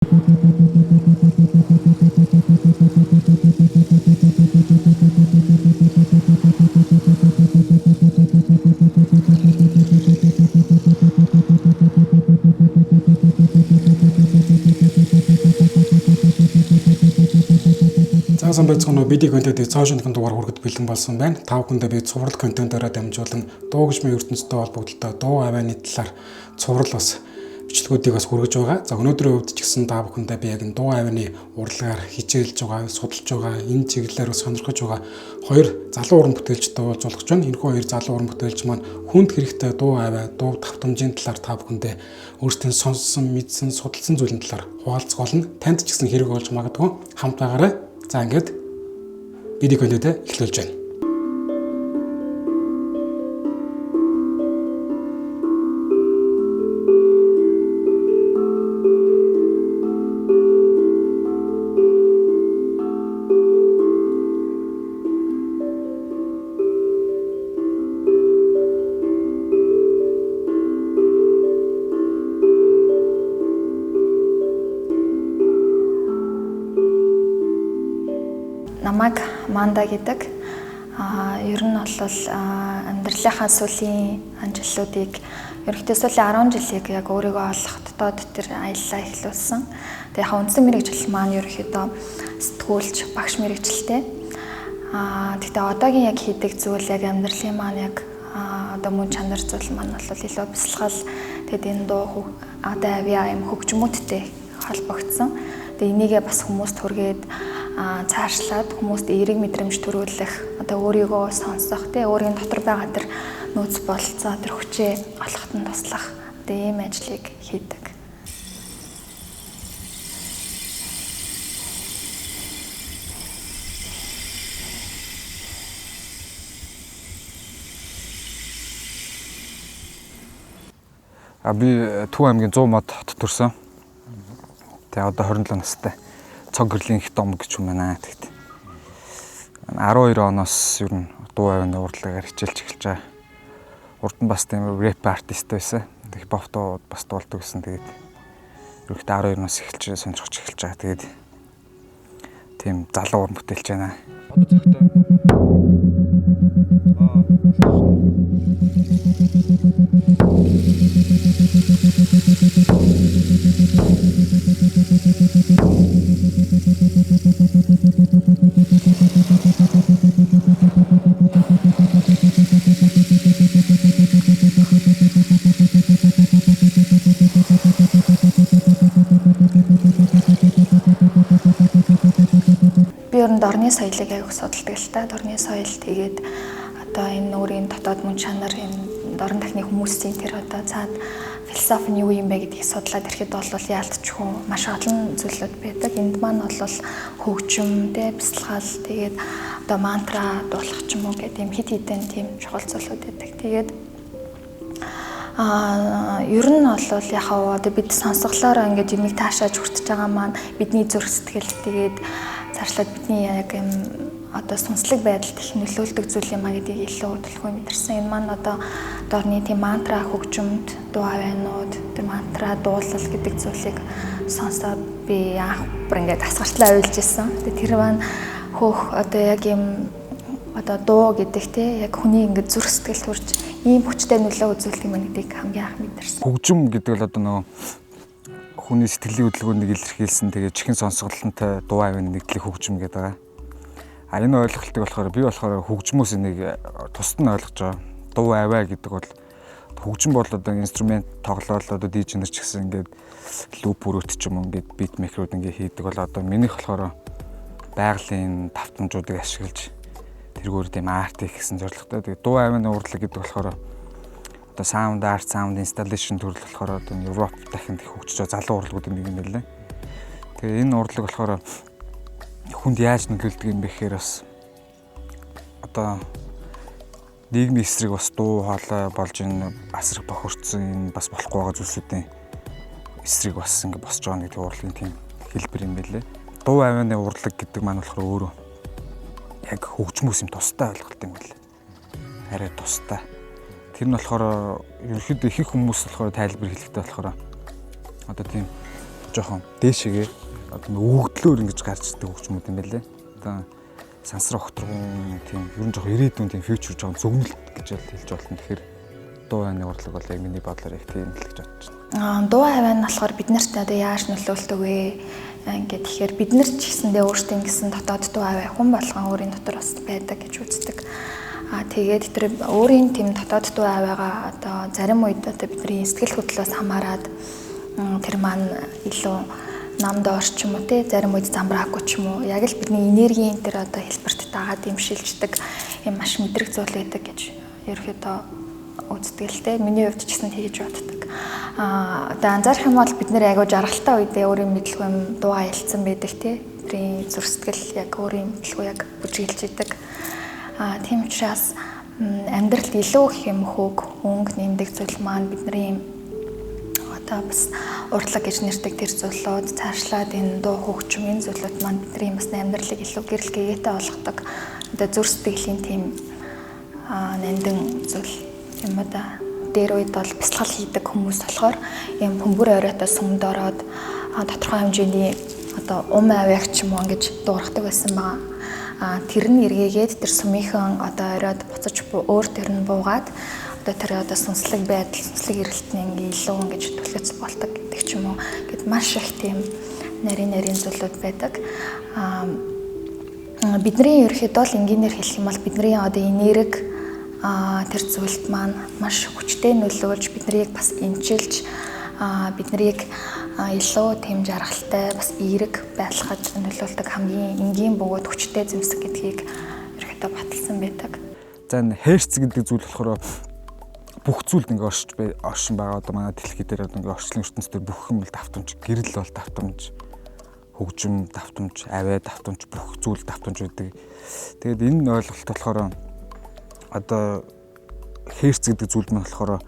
За, сайн байцгаана уу? Бидний контентыг цааш шинэхэн дугаар хүрэхэд бэлэн болсон байна. Та бүхэндээ би цуврал контентаараа дамжуулан дуу хөгжмийн ертөнцтэй холбогдлоо дуу авианы талаар цуврал бас бичлэгүүдийг бас хүргэж байгаа. За, өнөөдрийн хувьд ч гэсэн та бүхэндээ би яг энэ дуу авианы урлагаар хичээлж байгаа, судалж байгаа, энэ чиглэлээр бас сонирхож байгаа хоёр залуу уран бүтээлчтэй уулзуулах гэж байна. Энэхүү хоёр залуу уран бүтээлч маань хүнд хэрэгтэй дуу авиа, дуу давтамжийн талаар та бүхэндээ өөрсдийн сонссон, мэдсэн, судалсан зүйлийн талаар хуваалцах болно. Танд ч гэсэн хэрэг болж магадгүй. Хамт байгаарай. За, ингээд бидний контентээ эхлүүлж байна. Намайг Манда гэдэг. Ер нь бол амьдралынхаа сүүлийн жилүүдийг, ерөнхийдөө сүүлийн 10 жилийг яг өөрийгөө олох дотоод тэр аяллаа эхлүүлсэн. Тэгээ яг үндсэн мэргэжил маань ерөнхийдөө сэтгүүлч, багш мэргэжилтэй. Гэхдээ одоогийн яг хийдэг зүйл, яг амьдралын маань яг одоо мөн чанар зүйл маань бол илүү бясалгал, тэгээд энэ дуу одоо авиа юм хөгжмүүдтэй холбогдсон. Тэгээ энийгээ бас хүмүүст хүргээд, цаашлаад хүмүүст эерэг мэдрэмж төрүүлэх, одоо өөрийгөө сонсох, тий, өөрийн дотор байгаа тэр нөөц бололцоо, тэр хүчээ олоход нь туслах одоо ийм ажлыг хийдэг. А би Төв аймгийн 100 мод хотод төрсөн. Тэгээ одоо 27 настай. Цог гэрлийн их дом гэж юм байна. Тэгт. 12 оноос ер нь дуу авианы урлагаар хичээлж эхэлж байгаа. Урд нь бас тийм рэп артист байсан. Хип хоп дуу бас дуулдаг гэсэн. Тэгээд ерөнхийдөө 12 нас эхэлж сонирхож эхэлж байгаа. Тэгээд тийм залуу уран бүтээлч байна. Одоо цагтаа Би ер нь дорны соёлыг аяг судалдаг л та. Дорны соёл, тэгээд одоо энэ өөрийн дотоод мөн чанар, энэ дорн дахны хүмүүсийн тэр одоо цаад философи нь юу юм бэ гэдгийг судлаад ирэхэд бол яалтчгүй маш олон зүйлүүд байдаг. Энд маань бол хөгжим, тэ, бясалгал, тэгээд одоо мантра дуулах ч юм уу гэдэг юм хэд хэдэн тийм чухал зүйлүүд байдаг. Тэгээд ер нь бол яхаа одоо бид сонсголоороо ингээд юмыг таашааж хүртэж байгаа маань бидний зүрх сэтгэл, тэгээд цаашлаад бидний яг юм одоо сүнслэг байдалд их нөлөөлдөг зүйл юм а гэдгийг илүү түлхүү мэдэрсэн. Энэ маань одоо дорны тийм мантра хөгжимд, дуу авианууд, тэр мантра дуулал гэдэг зүйлийг сонсоод би анх бүр ингээд асгартлаа уйлж исэн. Тэгээд тэр маань хөөх одоо яг юм одоо дуу гэдэг те яг хүний ингээд зүрх сэтгэл төрж ийм хүчтэй нөлөө үзүүлдэг юм гэдгийг хамгийн анх мэдэрсэн. Хөгжим гэдэг л одоо нөгөө хүний сэтгэлийн хөдөлгөөнийг илэрхийлсэн, тэгээд чихэн сонсголонтой дуу авианы нэгдлэх хөгжим гэдэг байгаа. А энэ ойлголтыг болохоор би болохоор хөгжмөөс энийг тусад нь ойлгож байгаа. Дуу авиа гэдэг бол хөгжим бол одоо инструмент тоглоол, одоо DJ нар ч гэсэн ингээд loop өрөөт ч юм уу ингээд beat maker үүд ингээд хийдэг бол одоо минийх болохоор байгалийн давтамжуудыг ашиглаж тэргээр тийм art хийх гэсэн зорилготой. Тэгээд дуу авианы урлаг гэдэг болохоор одоо sound art, sound installation төрөл болохоор одоо Европ дахинд их хөгжиж байгаа залуу урлагуудын нэг юм байлаа. Тэгээ энэ урлаг болохоор хүнд яаж нөлөөлдөг юм бэ гэхээр бас одоо нийгмийн эсрэг бас дуу хоолой болж энэ асрах бохирдсон, энэ бас болохгүй байгаа зүйлсүүдийн эсрэг бас ингэ босч байгаа нэг урлагийн тийм хэлбэр юм байлээ. Дуу авианы урлаг гэдэг маань болохоор өөрөө яг хөгжмөөс юм тустай ойлголт юм байлээ. Арай тустай. Тэр нь болохоор ерөнхийдөө их хүмүүс болохоор тайлбар хэлэхдээ болохоор одоо тийм жоохон дээшээгээ одоо өгөгдлөөр ингэж гарч ирдэг хөгжмүүд юм байлээ. Одоо сансар огторгон тийм ер нь жоохон ирээдүйн тийм future жоохон зөгнөлт гэж хэлж болно. Тэгэхээр дуу авианы урлаг бол яг миний бодлоор яг тийм л гэж бодож байна. Дуу авиа нь болохоор бид нарт одоо яаж нөлөөлдөг вэ? Ингээд тэгэхээр бид нар ч гэсэндээ өөрсдөө ингэсэн дотоод дуу авиа хүн болгон өөрийн дотор бас байдаг гэж үздэг. Тэгээд тэр өөрийн тийм дотоод дуу авиагаа одоо зарим үед одоо бидний сэтгэл хөдлөлөөс хамаарат тэр маань илүү нам доор ч юм уу те зарим үед замбраагүй ч юм уу яг л бидний энергийн тэр одоо хэлбэрт дагаад юм шилждэг юм маш мэдрэг зүйл байдаг гэж ерөөхдөө үздэг л те. Миний хувьд ч гэсэн тэгж боддог. Одоо анзаарах юм бол бид нэр айгуу жаргалтай үедээ өөрийн мэдлгүй юм дуу аялцсан байдаг те. Бидний зүрх сэтгэл яг өөрийн мэдлгүй яг бүжиглж идэг. Тийм учраас амьдралд илүү их юм хөг, өнгө нэмдэг зүйл маань бидний одоо бас урлаг гэж нэрдэг тэр зүйлүүд цаашлаад энэ дуу хөгжим энэ зүйлүүд маань бидний бас амьдралыг илүү гэрэл гэгээтэй болгодог. Одоо зүрх сэтгэлийн тийм нандин зүйл юм да. Дээр үед бол бясалгал хийдэг хүмүүс болохоор юм бөмбөр оройтой сүмд ороод тодорхой хэмжээний одоо ум авиаг ч юм уу ингэж дуургадаг байсан байгаа. Тэр нь эргээгээд тэр сүмийнхэн одоо оройд буцаж өөр тэр нь буугаад одоо тэр одоо сүнслэг байдал, сүнслэг эргэлт нь ингээ илүү ингэж түлхэц болдог гэдэг ч юм уу. Гэт маш их тийм нарийн нарийн зүйлүүд байдаг. Бидний ерөөхдөө л энгийнээр хэлэх юм бол бидний одоо энерги тэр зүйлд маань маш хүчтэй нөлөөлж биднийг бас эмчилж биднийг илүү тийм жаргалтай бас эерэг байлгахад нөлөөлдөг хамгийн энгийн бөгөөд хүчтэй зэмсэг гэдгийг ерөөхдөө баталсан байдаг. За энэ херц гэдэг зүйл болохоор бүх зүйлд ингээ оршин байгаа. Одоо манай дэлхий дээр одоо ингээ орчлон ертөнцийн бүх юм л давтамж, гэрэл бол давтамж, хөгжим давтамж, авиа давтамж, бүх зүйл давтамж байдаг. Тэгээд энэ ойлголт болохоор одоо херц гэдэг зүйл маань болохоор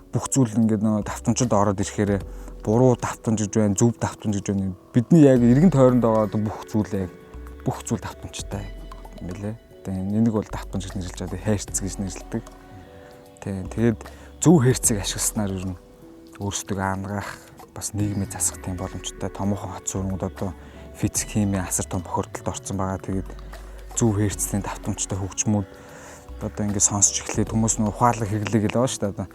бүх зүйл ингээд нөгөө давтамжид ороод ирэхээр буруу давтамж гэж байна, зөв давтамж гэж байна. Бидний яг эргэн тойронд байгаа одоо бүх зүйл яг бүх зүйл давтамжтай юм билээ. Тэгээ энийг бол давтамж гэж нэрлэж байгаа, херц гэж нэрлэдэг. Тэгээд зөв херцийг ашигласнаар ер нь өөрсдөө ангаах бас нийгмээ засах тийм боломжтой. Томоохон хот суурмууд одоо физик, химийн асар том бохирдолд орсон байгаа. Тэгээд зөв херцлийн давтамжтай хөгжмүүд одоо ингээд сонсч эхлээд хүмүүс нөө ухаалаг хэрэглээ гэл байгаа шүү дээ. Одоо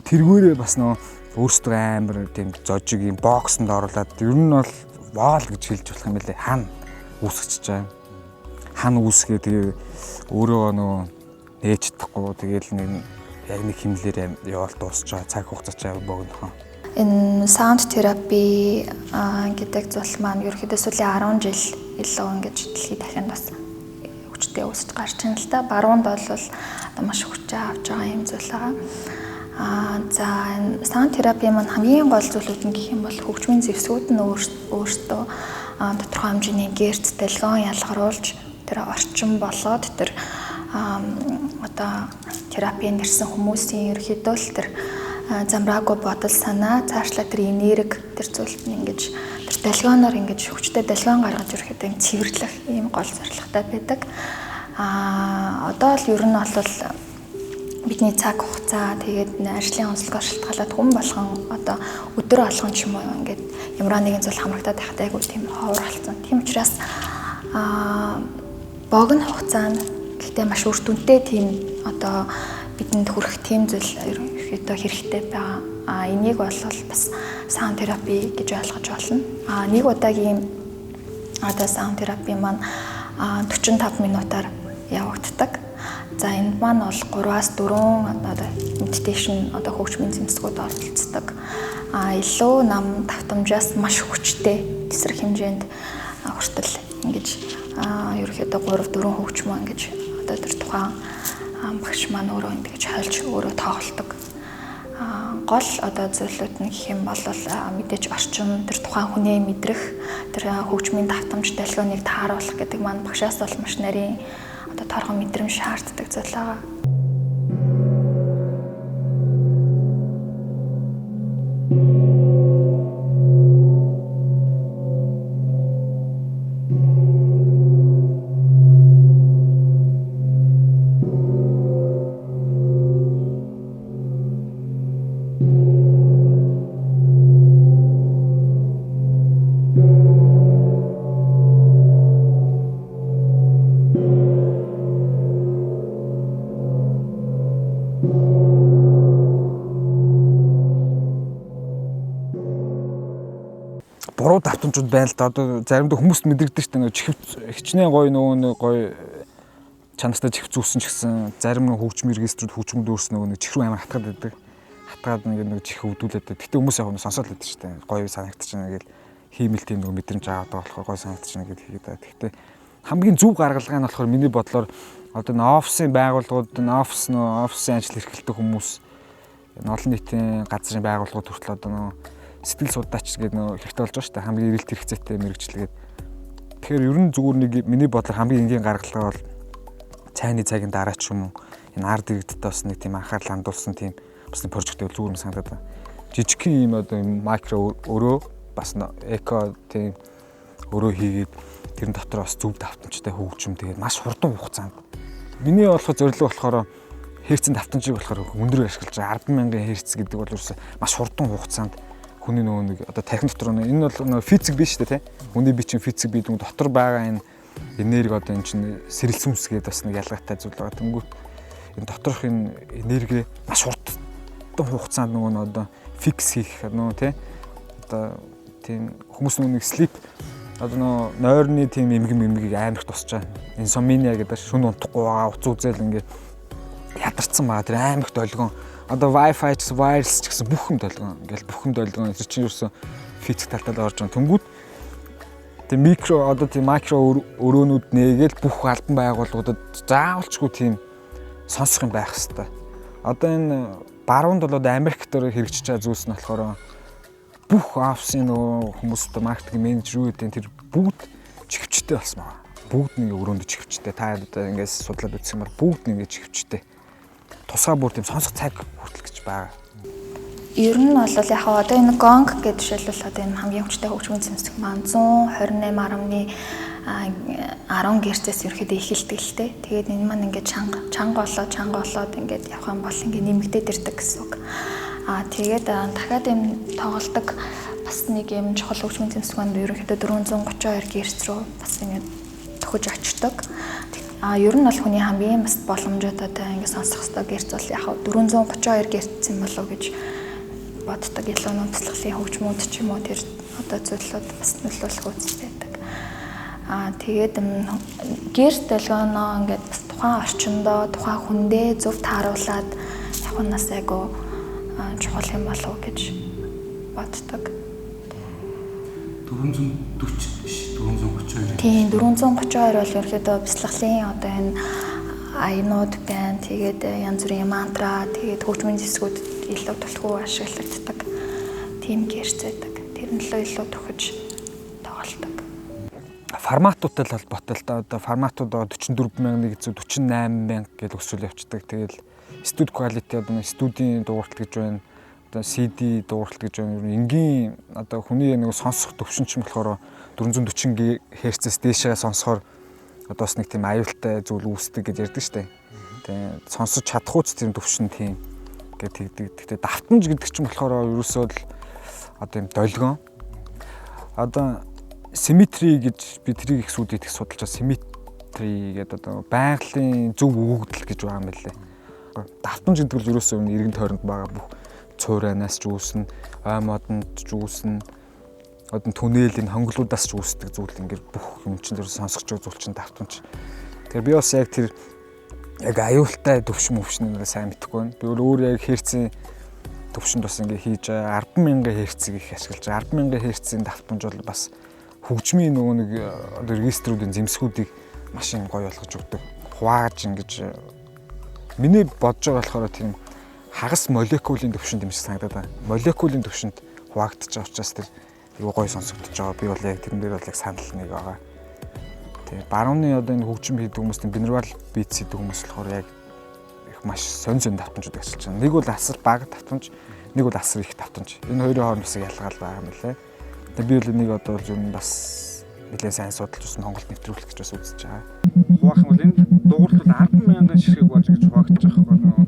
тэргүүрээ бас нөө өөрсдөө амар тийм зожиг юм боксонд оруулаад ер нь бол воол гэж хэлж болох юм билээ. Хан үүсгэж байгаа юм. Хан үүсгээ тэгээ өөрөө нөө нээж чадахгүй тэгээл нэг яг нэг химлээр яваал дуусч байгаа. Цаг хугацаа ч богинохон. Энэ sound therapy гэдэг зүйл маань ерөнхийдөө сүүлийн 10 жил илүү ингэж дэлхийд дахинд бас хүчтэй үүсэж гарч байна л да. Баруунд бол одоо маш хүчтэй авч байгаа юм зүйл байгаа. За энэ sound therapy маань хамгийн гол зүйлүүд нь гэх юм бол хөгжмийн зэвсгүүд нь өөртөө тодорхой хэмжээний герц, долгион ялгаруулж тэр орчин болоод тэр одоо терапинд ирсэн хүмүүсийн ерөнхийдөө л тэр замраагүй бодол санаа цаашлаа тэр энерги тэр зүйлд нь ингэж тэр долгионоор ингэж хүчтэй долгион гаргаж ирэхэд юм цэвэрлэх ийм гол зорилготой байдаг. Одоо л ер нь бол бидний цаг хугацаа тэгээд ажлын онцлогоор шалтгаалаад хүн болгон одоо өдөр болгон ч юм уу ингээд ямар нэгэн зүйл хамрагдаад байхад айгүй тийм ховор болсон. Тийм учраас богино хугацаанд гэхдээ маш үр дүнтэй тийм одоо бидэнд хүрэх тийм зүйл ерөнхийдөө хэрэгтэй байгаа. Энийг бол бас sound therapy гэж ойлгож болно. Нэг удаагийн одоо sound therapy маань 45 минутаар явагддаг. За энд маань бол 3-аас 4 одоо meditation одоо хөгжмийн зэмсгүүд оролцдог. Илүү нам давтамжаас маш хүчтэй тесрэх хэмжээнд хүртэл ингэж ерөнхийдөө 3-4 хөгжмөө ингэж одоо тэр тухайн багш маань өөрөө ингэж хольж өөрөө тоглодог. Гол одоо зүйлүүд нь гэх юм бол мэдээж орчин тэр тухайн хүнээ мэдрэх, тэр хөгжмийн давтамж долгионыг тааруулах гэдэг маань багшаас бол маш нарийн одоо торгон мэдрэмж шаарддаг зүйл байгаа. Буруу давтамжууд байна л да. Одоо заримдаа хүмүүст мэдрэгдэж шүү дээ. Чихв хичнээн гоё нөгөө нэг гоё чанартай чихв зүүсэн ч гэсэн зарим нэг хөгжмийн регистрүүд хөгжмөд өөрсөн нөгөө нэг чихрүү амар хатгаад байдаг. Хатгаад нэг чих өвдүүлээд. Гэтэ хүмүүс яг сонсоод л байдаг шүү дээ. Гоё санагдчихна гэл хиймэл тийм нөгөө мэдрэмж аваад байгаа болохоор гоё санагдчихна гэл хийгээд байгаа. Гэтэ хамгийн зөв гаргалгаа нь болохоор миний бодлоор одоо энэ офисын байгууллагууд, энэ офис нөгөө офисын ажил эрхэлдэг хүмүүс, энэ олон нийтийн газрын байгууллагууд хүртэл одоо нөгөө сэтгэл судлаач гэдэг нөгөө хэрэгтэй болж байгаа шүү дээ. Хамгийн эрэлт хэрэгцээтэй мэргэжил гэдэг. Тэгэхээр ер нь зүгээр нэг миний бодлоор хамгийн энгийн гаргалгаа бол цайны цагийн дараа ч юм уу энэ ард иргэдтэй бас нэг тийм анхаарал хандуулсан тийм бас нэг прожект байвал зүгээр юм санагдаад байна. Жижигхэн ийм одоо микро өрөө бас эко тийм өрөө хийгээд тэрэн дотор бас зөв давтамжтай хөгжим тэгээд маш хурдан хугацаанд. Миний болох зорилго болохоор херцийн давтамжийг болохоор өндөр ашиглаж байгаа. 10,000 херц гэдэг бол ерөөсөө маш хурдан хугацаанд хүний нөгөө нэг одоо тархин дотор энэ бол нөгөө физик биш үү те. Хүний бие чинь физик бие дүн дотор байгаа энэ энерги одоо энэ чинь сэрэлсэн үс гэдэг бас нэг ялгаатай зүйл байгаа. Тэнгүүт энэ доторх энэ энерги маш хурдан хугацаанд нөгөө нь одоо фикс хийх нөгөө те. Одоо тийм хүмүүс нөгөө нэг слип одоо нөгөө нойрны тийм эмгэм эмгийг амар их тусч байгаа. Инсомниа гэдэг шүн унтахгүй байгаа, уц үзэл ингээд ядарсан байгаа. Тэр амар их долгион. Одоо Wi-Fi ч гэсэн wireless ч гэсэн бүх юм долгион. Ингээл бүх юм долгион. Тэр чинь ерөөсөө физик талтаа л орж байгаа. Тэнгүүд тийм микро одоо тийм макро өрөөнүүд нээгээл бүх албан байгууллагуудад заавалчгүй тийм сонсох юм байх хэвээр. Одоо энэ баруун долоод Америк дээр хэрэгжиж байгаа зүйлс нь болохоор бүх офисын нөгөө хүмүүс одоо маркетинг менежер юу гэдэг тэр бүгд чихвчтэй болсон байгаа. Бүгд нэг өрөөнд чихвчтэй. Та одоо ингээс судлаад үзсэн юм бол бүгд нэг чихвчтэй. Тусгай бүр тийм сонсох цаг хүртэл гэж байгаа. Ер нь бол яг одоо энэ гонг гэдэг жишээлбэл одоо энэ хамгийн хүчтэй хөгжмийн зэмсэг маань 128.10 Гц-ээс ерөөхдөө эхэлдэг л дээ. Тэгээд энэ маань ингээд чанга болоод ингээд явах юм бол ингээд нэмэгдээд ирдэг гэсэн үг. Аа тэгээд дахиад юм тоглодог бас нэг юм чухал хөгжмийн зэмсэг маань ерөнхийдөө 432 Гц рүү бас ингээд төхөж очдог. А ер нь бол хүний хамгийн бас боломжтой одоо ингээд сонсох ёстой герц бол яг 432 герц юм болов гэж боддог. Илүү нөө туслахлын хөгжмүүд ч юм уу тэр одоо зүйлүүд бас нөлөөлөх үүстэй байдаг. Аа тэгээд герц долгионоо ингээд бас тухайн орчиндөө тухайн хүндээ зөв тааруулаад явах нь бас айгүй чухал юм болов гэж боддог. 440 биш 432. Тийм 432 бол ерөөхдөө бяцлаглалын одоо энэ аянууд байна. Тэгээд янз бүрийн мантра, тэгээд хөгжмийн зэвсгүүд илүү түлхүү ашиглагддаг. Тийм гэрц байдаг. Тэр нь л илүү төхөж тоглолдог. Форматуудтай л холбоотой л да. Одоо форматууд 44148 000 гэж өсвөл явцдаг. Тэгэл студ quality одоо студийн дууралт гэж байна. Одоо CD дууралт гэж байна. Энгийн одоо хүний нэг сонсох төвшин ч юм болохоор 440 Гц-ээс дээшээ сонсохоор одоо бас нэг тийм аюултай зүйл үүсдэг гэж ярьдаг штэ. Тэгээ сонсож чадахгүй ч тийм төвшин тийм гэж тэгдэг. Гэхдээ давтамж гэдэг чинь болохоор ерөөсөө л одоо юм долгион. Одоо симметри гэж би тэрийг их сүлд их судалж байгаа. Симметри гэдэг одоо байгалийн зөв өгөгдөл гэж байгаа юм байна лээ. Давтамж гэдэг нь ерөөсөө эргэн тойронд байгаа бүх цуурайнаас ч үүснэ, ой модонд ч үүснэ, одоо түнэлийн хонголуудаас ч үүсдэг зүйл ингээд бүх юм чинь тэр сонсгож байгаа зүйл чинь давтамж. Тэгэхээр би бас яг тэр яг аюултай төвшин мөвшин сайн мэдэхгүй байна. Би өөр яг херцийн төвшөнд бас ингээд хийж байгаа 10,000 херцийг их ашиглаж байгаа. 10,000 херцийн давтамж бол бас хөгжмийн нөгөө нэг одоо регистрүүдийн зэмсгүүдийг маш юм гоё болгож өгдөг. Хувааж ингэж миний бодож байгаа болохоор тийм хагас молекулын төвшөнд юм шиг санагдаад байна. Молекулын төвшөнд хуваагдчих байгаа учраас тэр айгүй гоё сонсогдож байгаа. Би бол яг тэрэн дээр бол яг санал нэг байгаа. Тэгээ барууны одоо энэ хөгжим хийдэг хүмүүс, бинервал битс хийдэг хүмүүс болохоор яг их маш сонь сонь давтамжууд ашиглаж байгаа. Нэг бол асар бага давтамж, нэг бол асар их давтамж. Энэ хоёрын хооронд бас ялгаал байгаа юм лээ. Тэгээ би бол энийг одоо бол юм бас нэлээд сайн судалж бас Монголд нэвтрүүлэх гэж бас үзэж байгаа. Хуваах юм бол энэ дугуурт бол 10,000 ширхэг болж ингэж хуваагдчих байхгүй нөгөө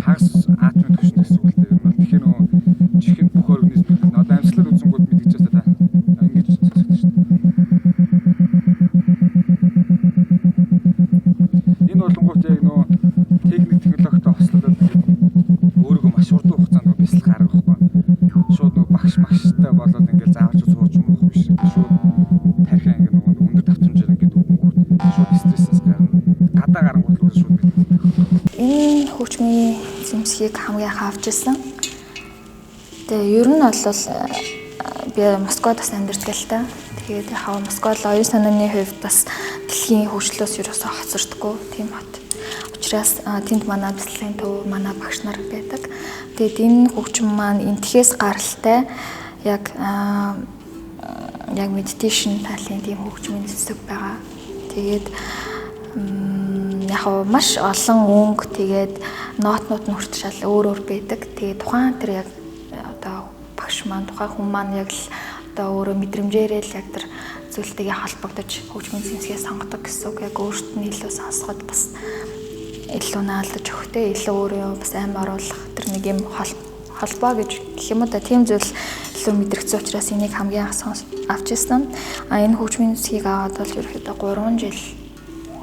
хагас атомын түвшинд гэсэн үг л дээ. Ер нь бол тэгэхээр нөгөө чихэнд бүх организм одоо амьсгалаар үзэнгүүд мэдгэж байгаа та ингэж сонсогдож Энэ хөгжмийн зэмсгийг хамгийн анх авч ирсэн. Тэгээ ер нь бол би Москвад бас амьдардаг л та. Тэгээд яг Москва л оюун санааны хувьд бас дэлхийн хөгжлөөс ерөөсөө хоцордоггүй тийм хот. Учраас тэнд манай бяцлагын төв, манай багш нар байдаг. Тэгээд энэ хөгжим маань энтхээс гаралтай яг яг meditation талын тийм хөгжмийн зэвсэг байгаа. Тэгээд яг маш олон өнгө, тэгээд нотнууд нь хүртэл шал өөр өөр байдаг. Тэгээд тухайн тэр яг одоо багш маань, тухайн хүн маань яг л одоо өөрөө мэдрэмжээрээ л яг тэр зүйлтэйгээ холбогдож хөгжмийн зэмсгээ сонгодог гэсэн үг. Яг өөрт нь илүү сонсоход бас илүү наалдаж өгөхтэй, илүү өөрөө бас аим оруулах тэр нэг юм холбоо гэж гэх юм уу да, тийм зүйл илүү мэдрэгдсэн учраас энийг хамгийн анх авч ирсэн. А энэ хөгжмийн зэмсгийг аваад бол ерөөхдөө 3 жил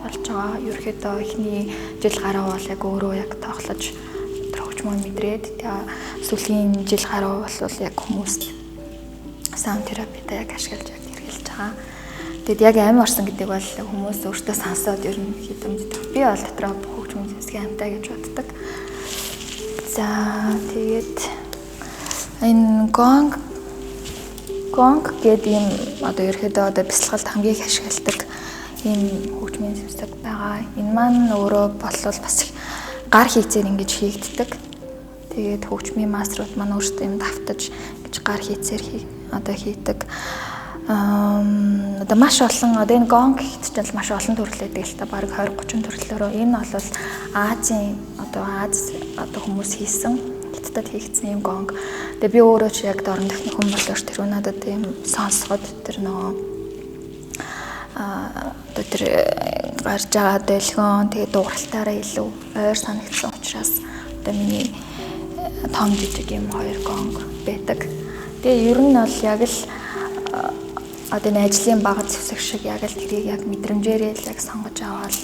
болж байгаа. Ерөөхдөө эхний жил гаруй бол яг өөрөө яг тоглож тэр хөгжмөө мэдрээд, тэгээ сүүлийн жил гаруй бол яг хүмүүст саунд терапитай яг ашиглаж яг хэрэглэж байгаа. Тэгэд яг амь орсон гэдэг бол хүмүүс өөртөө сонсоод ер нь хэдэн мэддэг. Би бол дотроо хөгжмийн зэмсгийн амтай гэж боддог. За тэгээд энэ гонг гэдэг ийм одоо ерөөхдөө одоо бясалгалд хамгийн их ашигладаг ийм хөгжмийн зэмсэг байгаа. Энэ маань өөрөө болвол бас их гар хийцээр ингэж хийгддэг. Тэгээд хөгжмийн мастерууд маань өөрсдөө юм давтаж ингэж гар хийцээр одоо хийдэг. Одоо маш олон одоо энэ гонг хийхдээ маш олон төрөл байдаг л та, бараг 20 30 төрлөөрөө. Энэ бол Азийн одоо Аз одоо хүмүүс хийсэн, Хятадд хийгдсэн юм гонг. Тэгээ би өөрөө ч яг дорн дахны хүн болооч тэр надад юм сонсоход тэр нөгөө одоо тэр гарч байгаа долгион тэгээ дуугаралтаараа илүү ойр санагдсан учраас одоо миний том жижиг юм хоёр гонг байдаг. Тэгээ ер нь бол яг л одоо энэ ажлын бага зэвсэг шиг яг л тэрийг яг мэдрэмжээрээ л яг сонгож аваад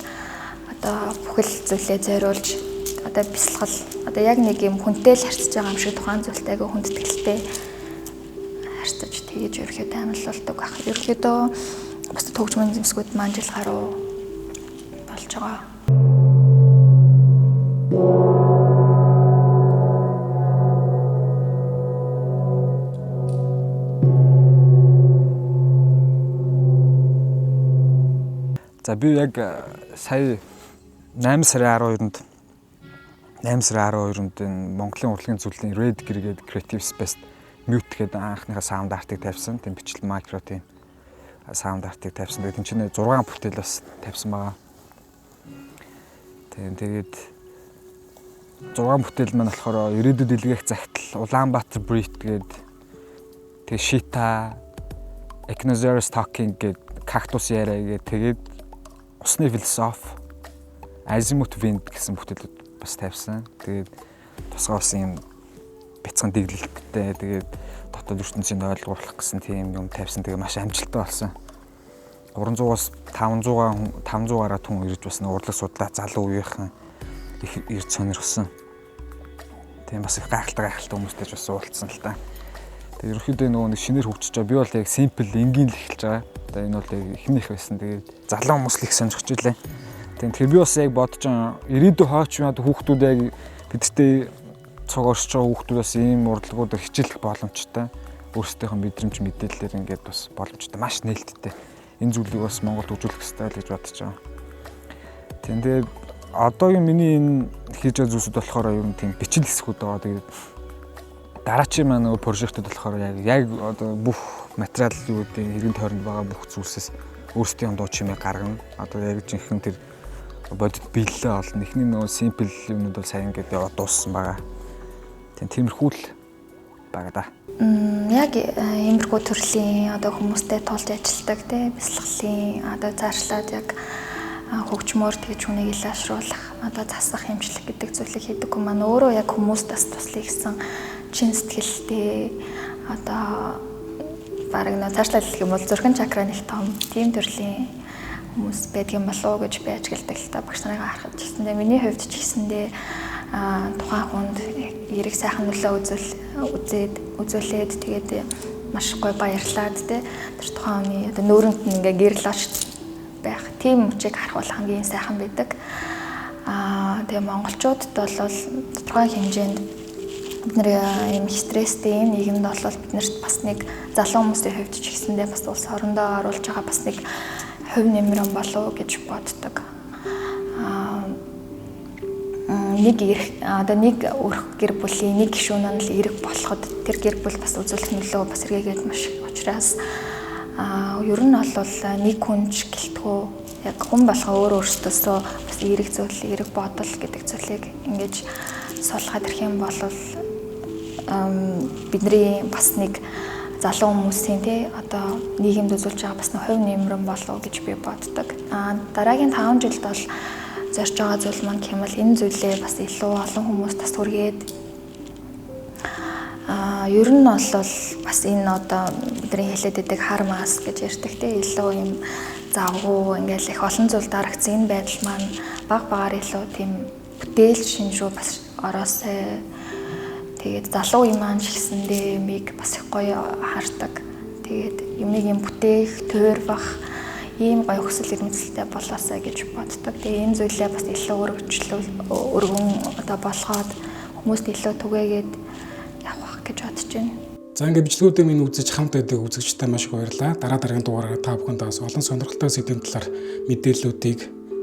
одоо бүхэл зүйлээ зориулж одоо бясалгал одоо яг нэг юм хүнтэй л харьцаж байгаа юм шиг тухайн зүйлтэй айгүй хүндэтгэлтэй харьцаж тэгэж ерөөхдөө амлуулдаг байх. Ерөөхдөө бусад хөгжмийн зэмсгүүд маань жил гаруй болж байгаа. За би яг сая 8 сарын 12-нд 8 сарын 12-нд энэ Монголын урлагийн зүйлийн Red Gear гэдэг Creative Space Mute гэдэг анхныхаа саунд артыг тавьсан. Тийм бичлэл микро тийм саунд артыг тавьсан. Тэгээд энэ чинь 6 бүтээл бас тавьсан байгаа. Тийм тэгээд 6 бүтээл маань болохоор ирээдүйд илгээх захидал, Улаанбаатар Breath гэдэг, тэгээд Shita, Echinosaurus Talking гэдэг, кактус яриа гэдэг, тэгээд усны философи, Azimuth Wind гэсэн бүтээлүүд бас тавьсан. Тэгээд тусгай болсон юм бяцхан дэглэлттэй, тэгээд дотоод ертөнцийн ойлгуулах гэсэн тийм юм тавьсан. Тэгээд маш амжилттай болсон. 300-аас 500 гаруй хүн ирж бас урлаг судлаа залуу үеийнхэн их ирж сонирхсон. Тийм бас их гайхалтай хүмүүстэй ч бас уулзсан л та. Тэгээд ерөнхийдөө нөгөө нэг шинээр хөгжиж байгаа. Би бол яг simple энгийн л эхэлж байгаа. Одоо энэ бол яг эхнийх байсан. Тэгээд залуу хүмүүс л их сонирхож илээ. Тийм тэгэхээр би бас яг бодож байгаа, ирээдүйн хойч юм хүүхдүүд яг бидэртэй цуг оршиж байгаа хүүхдүүд бас ийм урлагуудаар хичээлэх боломжтой. Өөрсдийнхөө мэдрэмж мэдээллээр ингээд бас боломжтой, маш нээлттэй. Энэ зүйлийг бас Монголд хөгжүүлэх хэрэгтэй л гэж бодож байгаа. Тийм тэгээд одоогийн миний энэ хийж байгаа зүйлсүүд болохоор ер нь тийм бичил хэсгүүд байгаа. Тэгээд дараачийн маань нөгөө прожектууд болохоор яг одоо бүх материал юу гэдэг хэргийн тойронд байгаа бүх зүйлсээс өөрсдийн дуу чимээ гаргана. Одоо яг жинхэнэ тэр бодит биелэлээ олно. Эхний нөгөө simple юмнууд бол сайн ингээд яваад дууссан байгаа. Тийм тиймэрхүү л байгаа да. Яг иймэрхүү төрлийн одоо хүмүүстэй тулж ажилладаг те бясалгалын одоо заашлаад яг хөгжмөөр тэгж хүнийг илаашруулах одоо засах хэмжлэг гэдэг зүйлийг хийдэг хүн маань өөрөө яг хүмүүст бас туслая гэсэн чин сэтгэлтэй одоо бараг нөө цаашлаад хэлэх юм бол зүрхэн чакра нэг том тийм төрлийн хүмүүс байдаг юм болов уу гэж би ажигладаг л та багш нарыг харахад ч гэсэндээ миний хувьд ч гэсэндээ тухайн хүнд эерэг сайхан нөлөө үзүүлээд тэгээд маш гоё баярлаад те тэр тухайн хүний одоо нүүрэнд нь ингээ гэрэл орч байх тийм мөчийг харах бол хамгийн сайхан байдаг. Тэгээ монголчуудад бол тодорхой хэмжээнд бид нэр ийм их стресстэй ийм нийгэмд бол биднэрт бас нэг залуу хүмүүсийн хувьд ч гэсэндээ бас улс орондоо оруулж байгаа бас нэг хувь нэмэр болов гэж боддог. Нэг эрх одоо нэг өрх гэр бүлийн нэг гишүүн нь л эерэг болоход тэр гэр бүл бас үзүүлэх нөлөө бас эргээгээд маш их учраас ер нь бол нэг хүн ч гэлтгүү яг хүн болгоо өөр өөрсдөөсөө бас эерэг зүйл, эерэг бодол гэдэг зүйлийг ингэж суулгаад ирэх юм бол бидний бас нэг залуу хүмүүсийн тий одоо нийгэмд үзүүлж байгаа бас нэг хувь нэмрэн болов гэж би боддог. Дараагийн 5 жилд бол зорж байгаа зүйл маань гэх юм бол энэ зүйлээ бас илүү олон хүмүүст бас хүргээд ер нь бол бас энэ одоо бидний хэлээд байдаг хар мас гэж ярьдаг тий илүү юм завгүй ингээл их олон зүйл дарагдсан энэ байдал маань баг багаар илүү тийм бүтээл шин рүү бас ороосай. Тэгээд залуу юм маань ч гэсэндээ юмыг бас их гоё хардаг. Тэгээд юмыг юм бүтээх, туйрвах ийм гоё хүсэл эрмэлзэлтэй болоосай гэж боддог. Тэгээ энэ зүйлээ бас илүү өргөжлөл өргөн одоо болгоод хүмүүст илүү түгээгээд явах гэж бодож байна. За ингээд бичлэгүүдээ минь үзэж хамт байдаг үзэгчтэй маш их баярлалаа. Дараа дараагийн дугаараар та бүхэнд бас олон сонирхолтой сэдвийн талаар мэдээллүүдийг,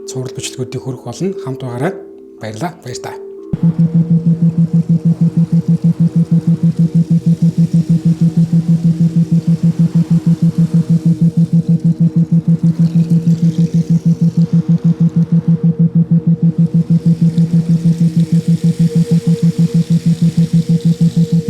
цуврал бичлэгүүдийг хүргэх болно. Хамт байгаарай. Баярлалаа. Баяр таа.